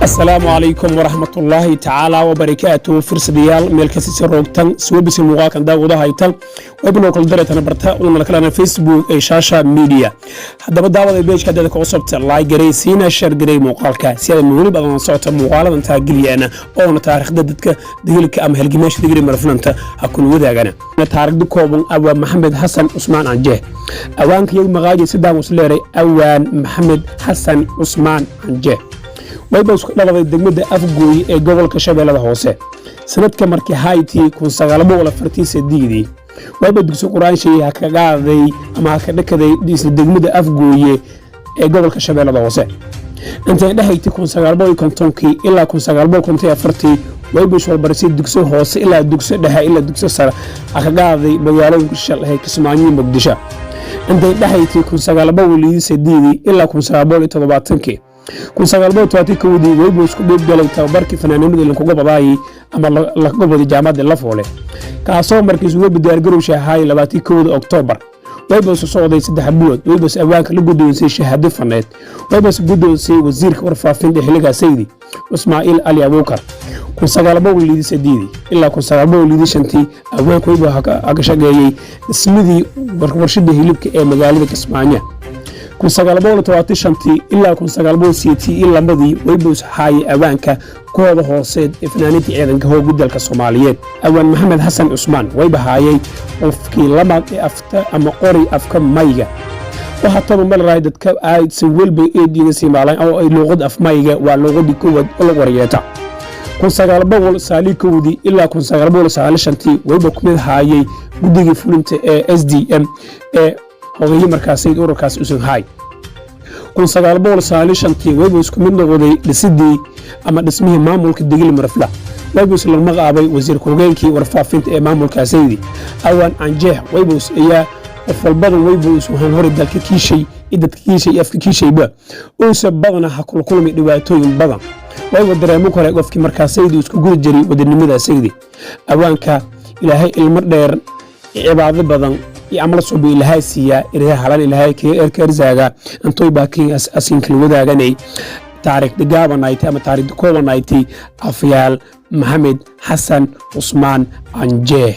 Asalaamu calaykum waraxmatullaahi tacaala wabarakaatu. Firsadayaal, meel kasta si roogtan suwabisi muuqaalkan daawada haytan webnoo kala dareetana barta uuna kalena Facebook ee Shaasha Media. Haddaba daawada, page-ka haddaad ka cusubta, like garey, siina share garey muuqaalka si aad weli badan socota muuqaaladan taageliyana oona taariikhda dadka digilka ama halgimaasha Digil Miriflanta ha kula wadaagana. Taariikhda kooban: Awaan Maxamed Xasan Cusmaan Canjeeh. Awaanka iyagu maqaaji sidaan usleeray, Awaan Maxamed Xasan Cusmaan Canjeeh wayba isku dhaladay degmada Afgooye ee gobolka Shabeellada Hoose sanadka markii haytii 1943-dii. Wayba dugsi qur-aanshay ha ka qaaday ama ha ka dhakaday isla degmada Afgooye ee gobolka Shabeellada Hoose. Intay dhexayti 1950-kii ilaa 1954-tii wayba iswarbarisay dugsi hoose ilaa dugsi dhexe ilaa dugsi sare ha ka qaaday magaalooyinka shal ahayd Kismaayo iyo Muqdisho. Intay dhexayti 1968-dii ilaa 1970-kii, 1971-dii weybu isku dhiibgalay tababarkii fanaanimada lankuga badaayay ama lakaga baday jaamacadda Lafoole, kaasoo markiis uga diyaargarowsha ahaay 21-da Oktoobar. Wayba isu socday 3 bilood. Waybas awaanka la guddoonsay shahaado faneed. Waybas guddoonsay wasiirka warfaafinta xilligaa Saydi Ismaaciil Ali Abuukar. 1968-dii ilaa 1965-tii awaanka wayba ka shaqeeyey dhismadii warshada hilibka ee magaalada Kismaayo. 1975-tii ilaa 1982-dii waybus haayay awaanka kooda hooseed ee fanaaniinta ciidanka hooga dalka Soomaaliyeed. Awaan Maxamed Xasan Cusmaan wayba haayay qofkii labaad ee afta ama qori afka Mayga. Waxaa taba malarahay dadka aysan welbay eediina simaalaan oo ay luuqad af Mayga waa luuqadii koowaad oo lagu waryeeta. 1991-dii ilaa 1995-tii wayba ku mid haayay guddigii fulinta ee SDM ee hogayi markaasay ururkaas usan haay. 1995-tii wayba isku mid noqday dhisidii ama dhismihii maamulka Digil Mirifla. Waybus lagu magacaabay wasiir ku-xigeenkii warfaafinta ee maamulka saydi. Awaan Anjeex waybus ayaa qof walbada waybus waxaan hore dalka kiishay iyo dadka kiishay iyo afka kiishayba uusa badana ha kula kulmay dhibaatooyin badan. Wayba dareemo kale qofkii markaa saydi isku gudi jiray wadanimada saydi. Awaanka Ilaahay ilmo dheer, cibaado badan iyo amal suba Ilaahay siiyaa, irha halan Ilaahay ka erzaaga. Intoy baa kiin asin kala wadaaganay taariikhda gaabanayti ama taariikhda koobanayti afyaal Maxamed Xasan Cusmaan Anjeeh.